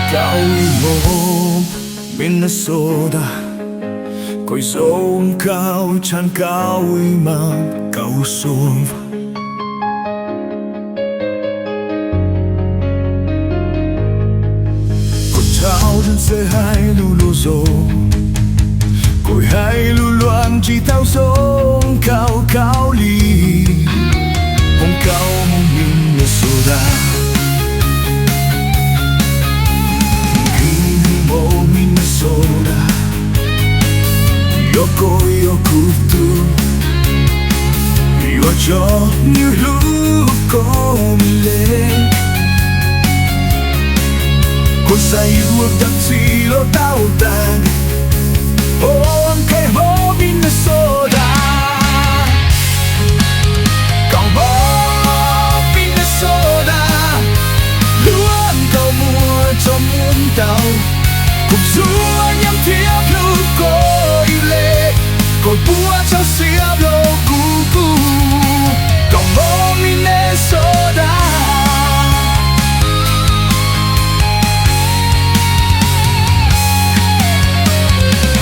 Kau ib hmos Minnesota, koj zoo nkauj tshaj kau ib hmos kau xyoo. Koj rhau ntse hais lus luag zog, koj hais lus luag tsis tau zoo nkauj kau li hmoob kau mus Minnesota. Koj mus Minnesota, yog koj yog kuv tug, yuav tso nws hlub koj li. Koj xav yuav tag txij los tau tas, ua nqe hmoob Minnesota. Koj hmoob Minnesota, luag nkauj muag tso muag ntau, kuv tsuas nyiam thiab hlub koj ib leeg, koj puas txhawj siab rau kuv kub, koj hmoob Minnesota.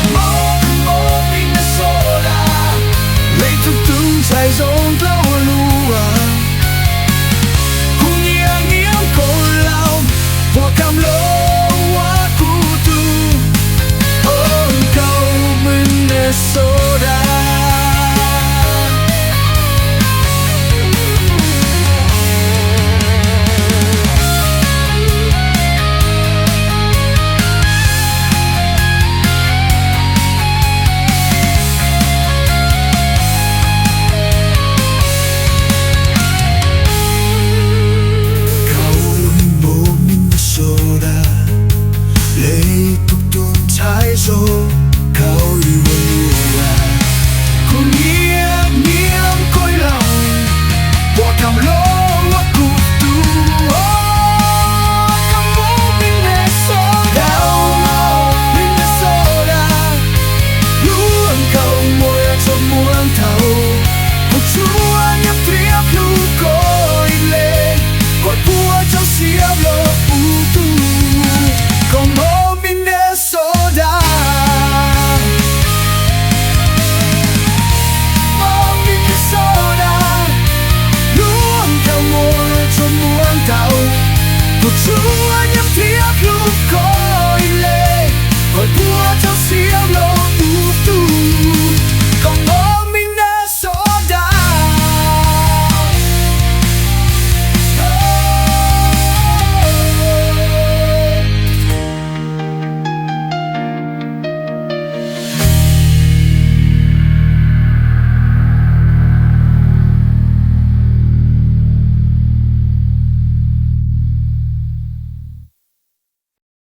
Hmoob, hmoob Minnesota, leej tug tub ntxhais zoo dlhau ua luaj, kuv nyiam nyiam koj laus, puas kam los ua kuv tug, ua nkauj Minnesota. Koj hmoob Minnesota, leej tug tub ntxhais zoo